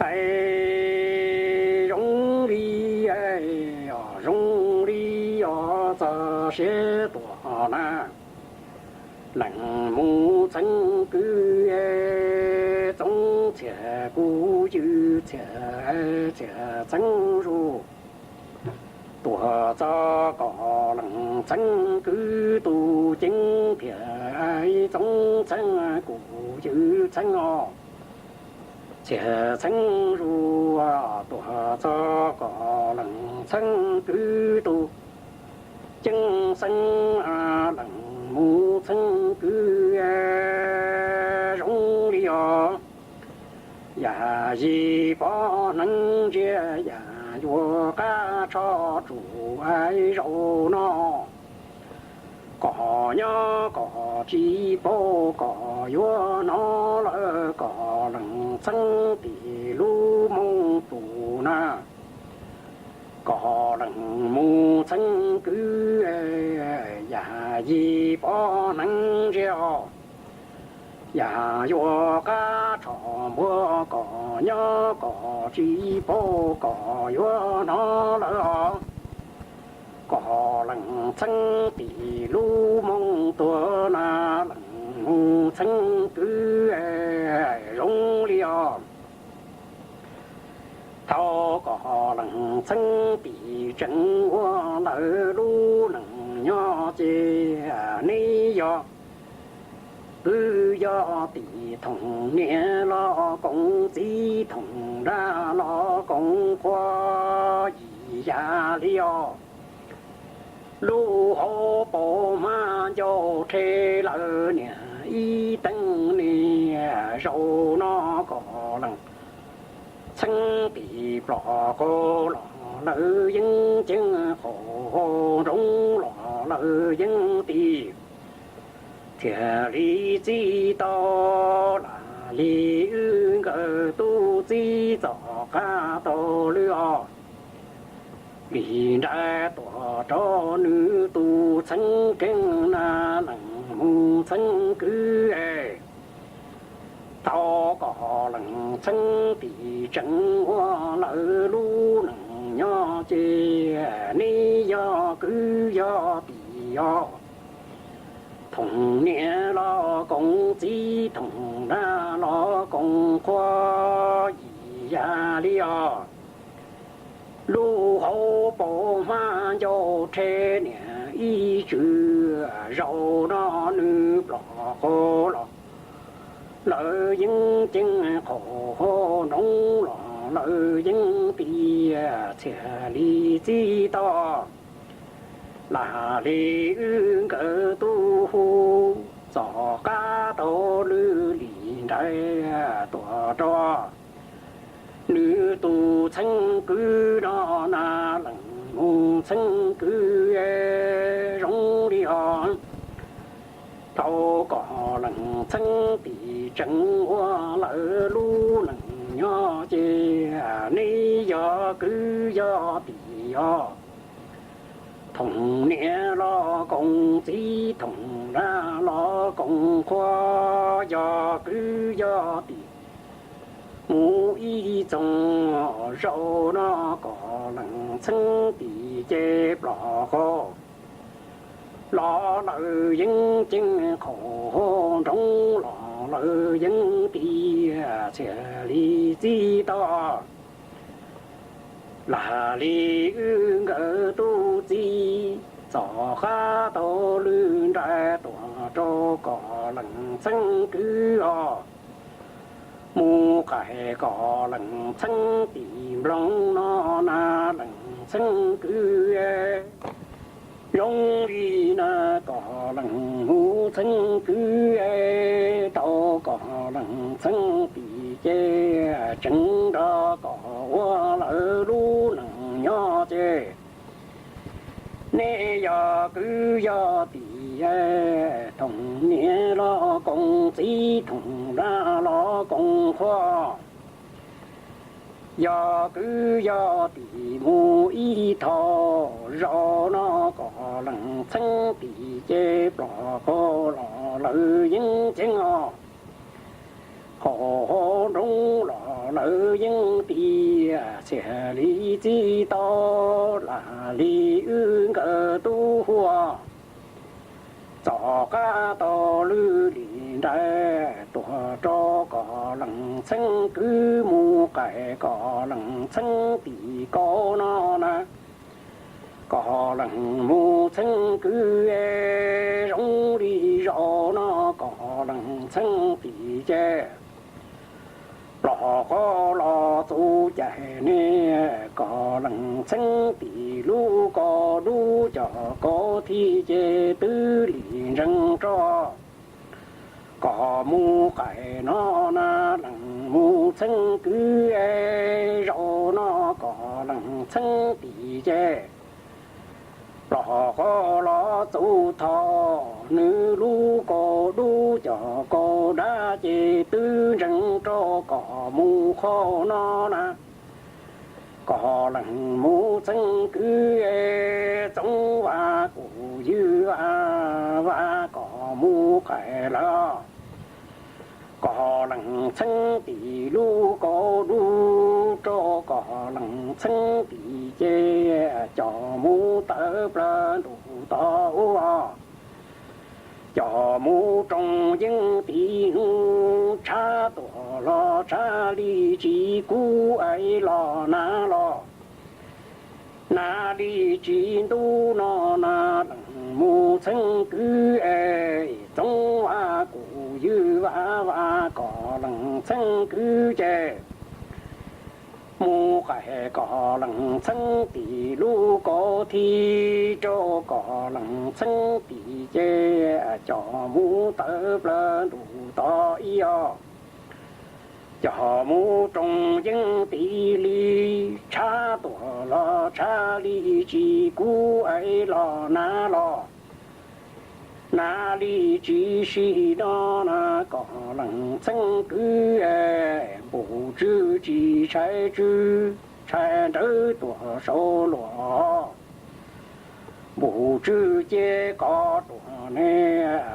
Hais zoo li, os zoo li os txog siav tuaj na, leej mus txheeb kwv, Txoov Txhiaj kuv ywg Txhiaj, Txhiaj txheeb zuj, tuaj txog koj leej txheeb kwv tus ceev thiab, Txoov Txheeb kuv ywg txheeb os. Txhiaj txheeb zuj, tuaj txog koj leej txheeb kwv tus ceev xeeb, leej mus txheeb kwv zoo li os. Yam yim pom hneev ntsia, yam yuav qab tsho tsum zaum no. Koj nyob koj tsis paub, koj yuav hnov lawm koj leej txheeb tim lub moo tus na. Koj leej mus txheeb kwv, yam yim pom hneev ntsia os. Yam yuav qab tsho npuab, koj nyob koj tsis paub, koj yuav hnov lawm os. Koj leej txheeb tim lub moo tuag na, leej mus txheeb kwv zoo li os. Thaum koj leej txheeb tim tseem ua lawm lub neej nyob ces, neb yog kwv yog tij, thooj niam los koom txiv, thooj dab los koom qhua, yam li os. Lub hauv paus hmab ncauj rhe lawm niam ib teev niam, zaum no koj leej txheeb tim plom qaug los lawm yeeb ceev, qaug nroov los lawm yeeb tim, thiaj li txij tau. Lam li wb nkawd tub txib txoj qab taug lw os, li nraim tuaj rau nws tus txheeb keeb na, leej mus txheeb kwv. Thaum koj leej txheeb tim tseem ua lawm lub neej nyob ces, neb yog kwv yog tij os. Thooj niam los koom txiv, thooj dab los koom qhua, yam li os. Lub hauv paus hmab ncauj rhe niam ib tsw, zaum no nws plom qaug los lawm yeeb ceev, qaug nroov los lawm yeeb tim, thiaj li txij tau. Lam li wb nkawd tub hu txoj qab taug lw, li nraim tuaj rau nws tus txheeb kwv no na, leej mus txheeb kwv zoo li os. Thaum koj leej txheeb tim tseem ua lawm lub neej nyob ces, neb yog kwv yog tij os. Thooj niam los koom txiv, thooj dab los koom qhua, yog kwv yog tij mus ib txoog, zaum no koj leej txheeb tim ces plom qaug los lawm yeeb ceev, qaug nroov los lawm yeeb tim, thiaj li txij tau. Lam li wb nkawd tub txib txoj qab taug lw, nraim tuaj rau koj leej txheeb kwv os. Mus qaij koj leej txheeb tim nploog no na, leej txheeb kwv zoo li na, koj leej mus txheeb kwv tau, koj leej txheeb tim ces tseem nrog koj ua lawm lub neej nyob ces, neb yog kwv yog tij, thooj niam los koom txiv, thooj dab los koom qhua, yog kwv yog tij mus ib thaum, zaum no koj leej txheeb tim ces plom qaug los lawm yeeb ceev os. Qaug nroov los lawv yeej tias xiam li txij tau lam li wb nkawd tub huaj. Txom qab tau lwj lim nraim tuag rau kom leej txheeb kwv mus qais kom leej txheeb tim kaum no na. Kom leej mus txheeb kwv zoo li zaum no kom leej txheeb tim ces plob qhov los txuj cais ne. Kom leej txheeb tim lub kaus dub cov kaus thij ces twb lim ntsees rau kom mus qais no na. Leej mus txheeb kwv zaum no kom leej txheeb tim ces plob qhov los txuj tho nws lub kaus dub cov kaus dab ces twb ntsees rau kom mus qhov no na. Kom leej mus txheeb kwv Txoov Vaj kuv ywj vaj vaj kom mus qais lawm. Kom leej txheeb tim lub kaus dub rau kom leej txheeb tim ces cov mus tawv plaws ntuj tod ua. Cov mus roos yeej tiv hnub tshab tuaj los tshab li tsis kub es los nag los nag li tsis ntub no na. Leej mus txheeb kwv es Txoov Vaj kuv ywj vaj vaj kom leej txheeb kwv ces mus qais kom leej txheeb tim lub kaus thij rau kom leej txheeb tim ces cov mus tawv plaws ntuj tod ib os. Cov mus roos yeej tiv li tshab tuaj los tshab li tsis kub es los nag los nag li tsis sib no na. Kom leej txheeb kwv npum tswb tsis ntshai tswb ntshai nrawv tuaj saud luaj. Npum tswb ces kov tuaj ne,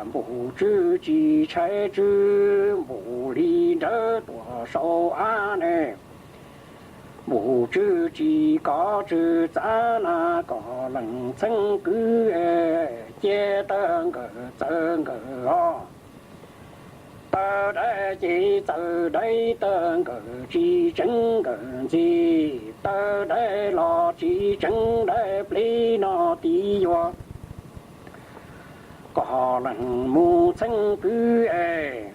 npum tswb tsis ntshai tswb npum li nrawv tuaj saud av ne. Npum tswb tsis kov tswb txav na kom leej txheeb kwv cia tawg nkawd txawv nkawd os. Tawg daim ces txawv daim, tawg nkawd tsis tseev nkawd ntxi, tawg daim los tsis tseev daim plig no tiv yuav. Kom leej mus txheeb kwv es